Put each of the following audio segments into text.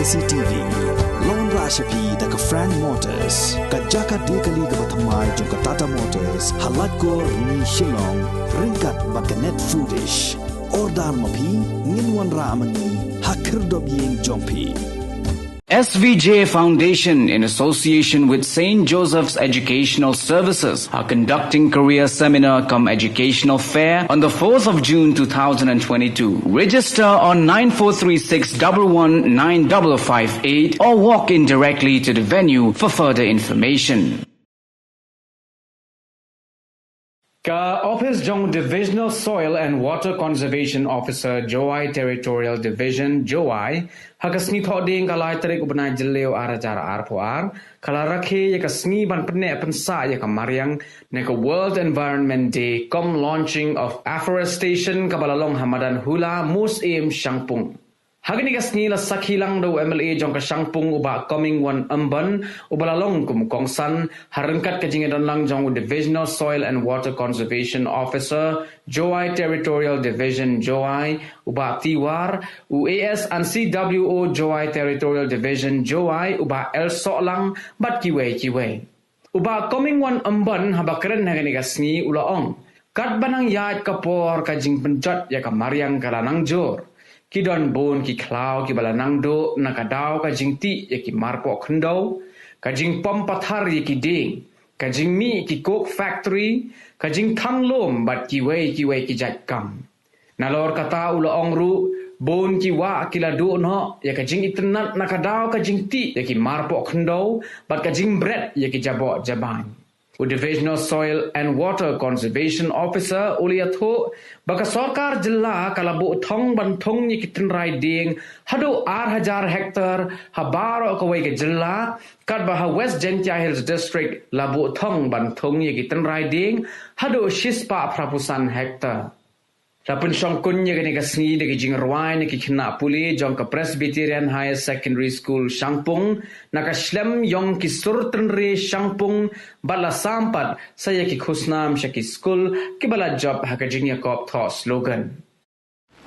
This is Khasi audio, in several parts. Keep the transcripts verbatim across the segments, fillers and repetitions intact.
C T V. Long ra sha phi da ka Frank Motors, ka jaka de kali kaba thymmai jong ka Tata Motors, ha Laitkor, Rni, Shillong, ryngkat bad ka Net Foodish. Order ma phi, ngin wanrah ma ngi ha khyrdop ïing jong phi. S V J Foundation, in association with Saint Joseph's Educational Services, are conducting career seminar cum educational fair on the fourth of June two thousand and twenty-two. Register on nine four three six double one nine double five eight or walk in directly to the venue for further information. Ka ophis jong Divisional Soil and Water Conservation Officer, Jowai Territorial Division, Jowai, ha ka sngi Thohdieng ka lai tarik u bnai Jylliew ar hajar arphew ar, ka la rakhe ïa ka sngi ban pynneh pynsah ïa ka mariang ne ka World Environment Day kum Launching of Afforestation kaba la long ha madan Hula, Museum, Shangpung. Ha kane ka sngi la sakhi lang da u M L A jong ka Shangpung u Bah Comingone Ymbon, uba la long kum u kongsan, ha ryngkat ka jingïadon lang jong u Divisional Soil and Water Conservation Officer, Jowai Territorial Division, Jowai, u Bah Tiwar, u A S and C W O Jowai Territorial Division, Jowai, u Bah L Sohlang, bad kiwei kiwei. U Bah Comingone Ymbon haba kren ha kane ka sngi u la ong, katba nang ïaid ka por ka jingpynjot ïa ka mariang ka la nang jur. Ki don bun ki khlaw kiba la nang duh na ka daw ka jingtih ïa ki marpoh khyndew, ka jingpom pathar ïa ki dieng, ka jingmih ki coke factory, ka jingthang lum bad kiwei kiwei ki jait kam. Nalor kata u la ong ruh, bun ki wah ki la duh noh ïa ka jingitynnad na ka daw ka jingtih ïa ki marpoh khyndew bad ka jingbret ïa ki jaboh jabain. U Divisional Soil and Water Conservation Officer u la ïathuh ba ka sorkar jylla ka la buh thong ban thung ïa ki tynrai dieng haduh ar hajar hektar ha baroh kawei ka jylla, katba ha West Jaintia Hills District la buh thong ban thung ïa ki tynrai dieng haduh shispah phraphew san hektar. La pynshongkun ïa kane ka sngi da ki jingrwai na ki khynnah pule jong ka Presbyterian Higher Secondary School Shangpung, na ka shlem ïong ki sur tynrai Shangpung, bad la sam pat sa ïa ki khusnam sha ki skul kiba la jop ha ka jingïakop thoh slogan.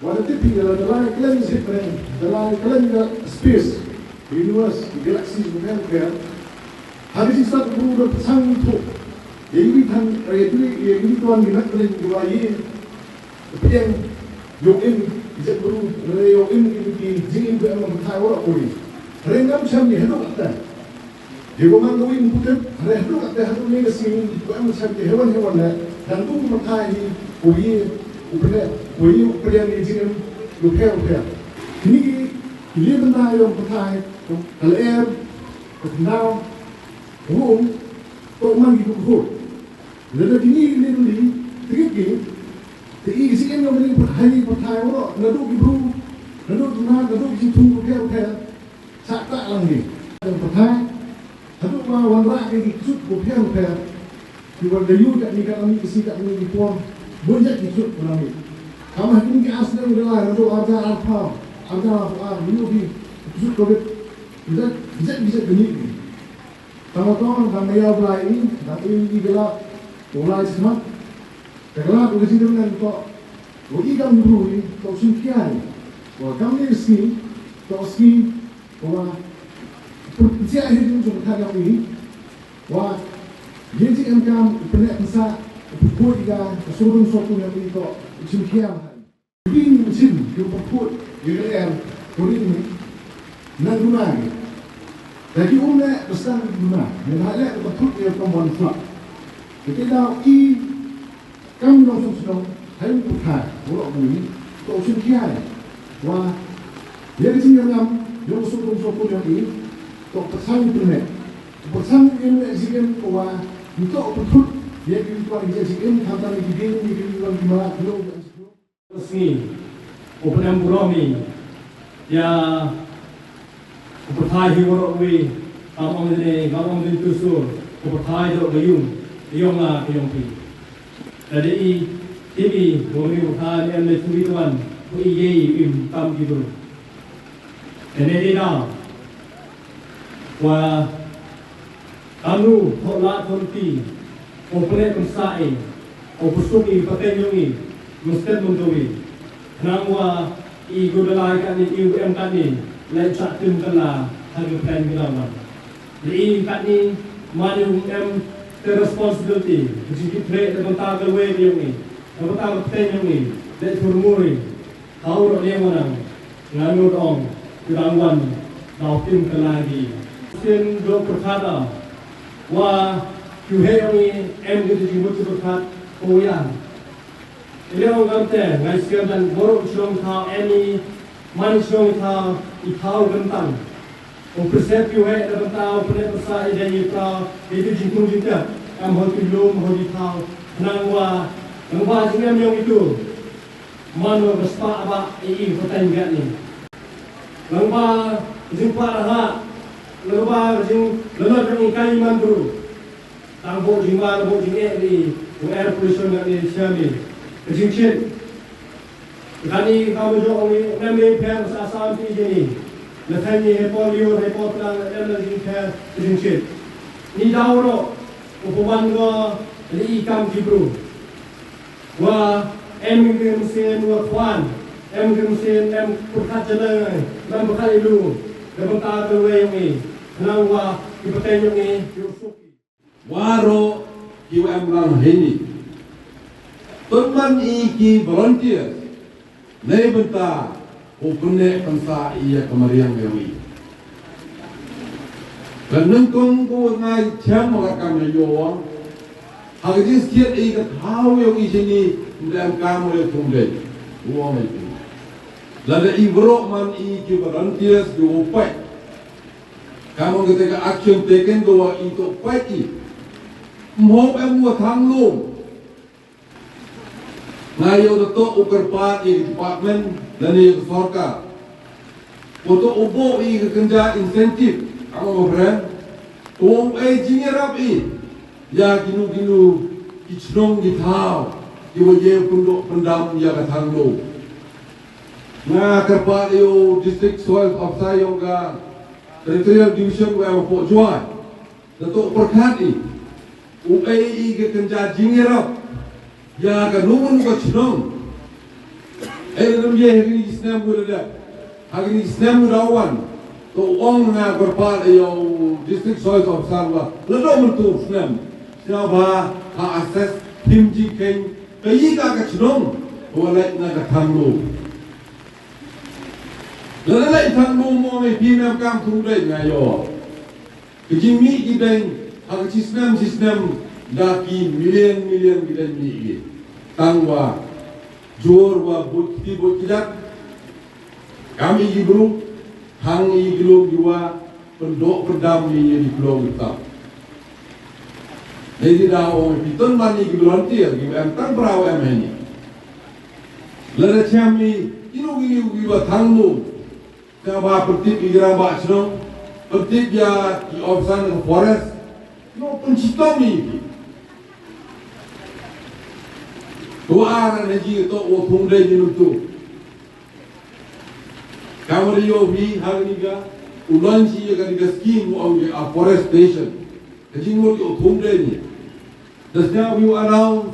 Wat la tip ïa la, da la khlem zip ren, da la khlem ïa space, universe, galaxies, bapher bapher. Ha ka jingsat u da pyrshang ïathuh ïa iwei i than, ïa iwei, ïa iwei i tuan ki mat ren ki wa ïa Pdiang, ïoh im, ïa bru, re ïoh im, im ki jingim ba em pyrthei waroh kawei. Re ngam shym ïa haduh katta. Ïa ko man kawei ym pu tip, re haduh katta haduh ne ka sngi, ba em shym ïa hewan hewan ne, dang tu pyrthei hi, ko ïa, u pyrthei, ko ïa u pdiang ïa jingim, u pher u pher. Kini ki, ki ïa bynta ïa u pyrthei, ka lyer, ka khyndaw, ka um, to man ki ko khot. Lada kine ki lynti, te ki, te i sien ïa kane ka pyrthei, pyrthei waroh, naduh ki bru, naduh ki mat, naduh ki jingthung bapher bapher, sa tah lang ki. Pyrthei, haduh ba wanrah ki ki ksut bapher bapher, ki wan da ïoh katne katne ki sngi katne ki por, bun jait ki ksut ba nang mih. Kama ha kine ki ar snem ba la, naduh ar hajar arphew, ar hajar arphew ar, ïoh ki ksut Covid, ki jait, ki jait, ki jait ba mih ki. Tang uto, dang ïa u Blai i, dang i i ka lad, u Blai smat. Te ka lad u ka jingdon ngan to, u i kam bru i, to sum kia i. Wa kam ni ski, to ski, wa pyrthia hi jong jong ka jong i. Wa ye ji em kam, u pynleh pynsa, u pynpoi i ka, ka sodong sopun jong i to, u sum kia. Bing shin, ïa u pyrkhat, ïa ka lyer, ko ri ni, nang duna ki. Da ki um ne, da sdang ki duna, ne ha leh ka pyrkhat ïa ka mon flak. Ki te dau i, kam nong song song, hai u pyrkhat, ko ro ni, ko shin kiai. Wa, ïa ka jingïarap, ïa u song song song ko ïa i, ko pyrkhat ni pyrkhat. Pyrkhat ni ne jingim ko wa, ni to pyrkhat, ïa ki tuan ïa jingim, khamtam ïa ki ding, ïa ki tuan ki malak, ïa u Sngi, u pynem burom ïa u pyrthai hi waroh wi, kam ong ne, kam ong ne tu sur, u pyrthai jong ka ïung, ïong la ka ïong phi. Lada i, tip i, u pyrthai ni em ne tu i tuan, u i ye i im tam ki tu. Te ne dei daw. Wa, kanu, thoh lad thoh lynti, u pynleh pynsah i, u pynsuk i pateng jong i, mynstep mynta wi. Khnang wa, i gu da lai katne, i u em katne, Leit shah tim kylla ha ki pdeng ki daw. Lei katni man ïa u em te responsibility ka jingkit trei na bynta ka lawei ka jong i, na bynta ka pdeng jong i. Leit thur muri. Tau ro liang wanang nga nud ong ki dang wan daw tim kylla ki. Sien do pyrkhat wa ki hei ong i em ki jingmut ki pyrkhat ko yang. Ïa ong kam te ngai siam dan borok shnong thaw em i man shnong thaw i thaw kentang. U persep yu hei da bynta u pynleh pynsa i dei i thaw i tu jingtung jingtep. Em ho tu lum ho di thaw nang wa nang wa jingem yong itu. Mano ka spah ba i i ka tang gat ni. Lang ba jing pa ha lang ba jing lelot jong i kai man bru. Tang bo jing ba bo jing e di u air pollution gat ni siami. Ka jing chin. Gat ni ka mo jong i nem ni pher sa sa ti jing ni. Le thai ni he po liu he po tlang nem le jing pher ka jing chin. Ni daw ro u pemang go li i kam ki bru. Wa em ki mynsiem wa khwan, em ki mynsiem em pyrkhat jynai, em pyrkhat ilu da bynta ka lawei yong i. Khnang wa ki pateng yong i ki usuk i. Waroh ki wa em lang heini. Tymmen i ki volunteer nei bynta u pyneh pynsa ïa ka mariang yong i. Ka nyngkong ko ngai chem ka kam ïa yo. Ha ka jingskhiat i ka thaw yong i shini ndem kam ïa thung dei. Wong i tu. Lada i bro man i ki volunteers ki u pait. Kam ong kata ka action taken ko wa i to pait i. Mhom em wa thang lum. Nga ïoh da toh u kyrpad ïa ka department lane ïa ka sorkar. Ko toh u buh ïa ka kynja incentive, ama ma friend. Ko u ai jingïarap ïa kino kino ki chnong ki thaw ki wa ïa pyndoh pyndam ïa ka thang lum. Nga kyrpad ïa u district soil officer yong ka territorial division wa ma poh Jowai. Da toh pyrkhat i u ai i ka kynja jingïarap ïa ka nongmynnu ka chnong. Ai da dum ïa ha kini ki snem u da dep ha kini ki snem u da wan. To ong nga kyrpad ïa u district soil officer ba la dom tu snem snem ba ha assess thim jingkheiñ ka i ka ka chnong. Wa leit na ka thang lum. La leit thang lum mo me phi me kam thung dei nga ïoh. Ka jingmih ki deng ha ka chi snem chi snem da ki million million ki deng mih ki. Tang wa jor wa buh kti buh kjat. Kam i ki bru hang i ki lum ki wa pyndoh pyndam i ki lum ki tap. Dei di da ong i piton man i ki volunteer ki em tang brau em heni. Lada chem i kino kino ki wa thang lum. Ka ba pyntip ïa ki rangbah shnong, pyntip ïa ki officer na ka forest, no pynchitom ïa ki. Ko ar na ji to o thung dei ji nuntu. Ka wa ïoh hi ha ni ga u launch ïa ka ni ga scheme u ong afforestation. Ka jingmut ïa u thung dei ni. Da sñiaw ïa u announce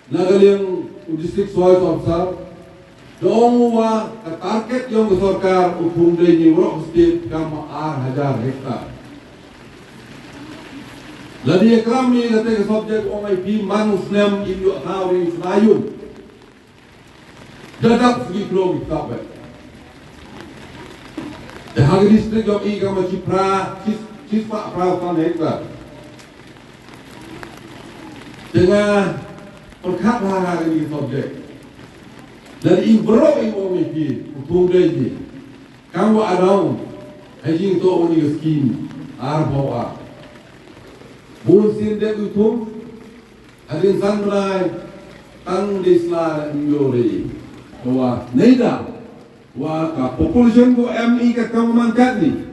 na ka liang u District Soil Officer, da ong u wa ka target yong ka sorkar u thung dei ni waroh ka state kam ar hajar hektar. Lada ïa klam ïa kata ka subject ong ai phi man u snem im ïoh thaw ri sna ïum. Da dap sgi klo ki tap eh. Te ha ka district yong i kam chi pra, chi, chi spah pra san hektar. Te nga pyrkhat ha nga kani ka subject. Lada i bro i ong i phi u thung dei ji. Kam wa announce ha jingtoh wa ni ka scheme ar phaw ar. Bun sien dep u thung hadien san bnai tang dei sla ym ïoh re. Ka wa neida wa ka population ko em i ka kam man katni.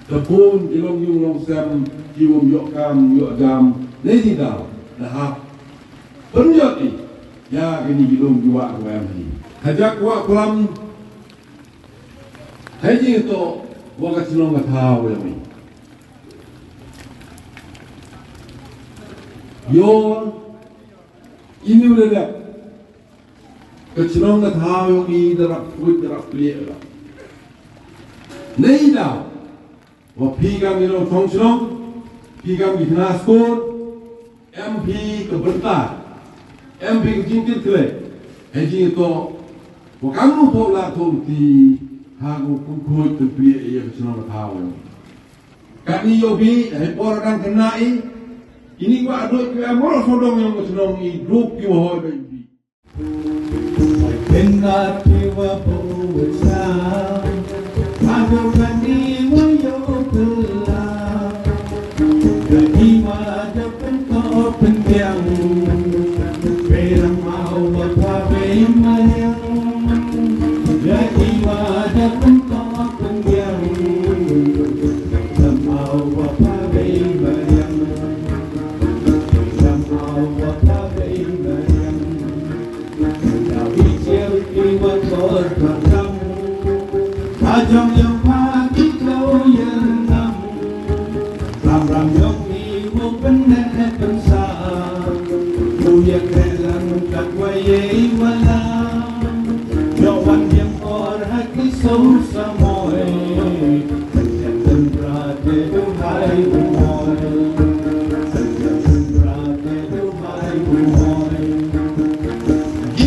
Da bun ki long yung long sem ki wym ïoh kam ïoh jam. Neida da hap pynjot i ïa kini ki long ki wah ko em i. Ka jak wah kulam ha jingtoh wa ka chnong ka thaw em i. Ïoh inu le dep ka chnong ka thaw yong i da rap kuit da rap pliek da. Nei daw wa phi kam ki nongshong shnong, phi kam ki khynnah skul, em phi ka bynta, em phi ka jingkitkhlieh ha jingïatoh wa kam u pop la thong ti ha u pynkhruit pynplie ïa ka shnong ka thaw. Katni ïoh phi ha por dang khynnah i, kini wa adot ki em ro sodong ïong ka shnong i, duk ki wa hoi ba i.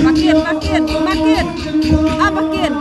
Makin, makin, makin. Ah, makin.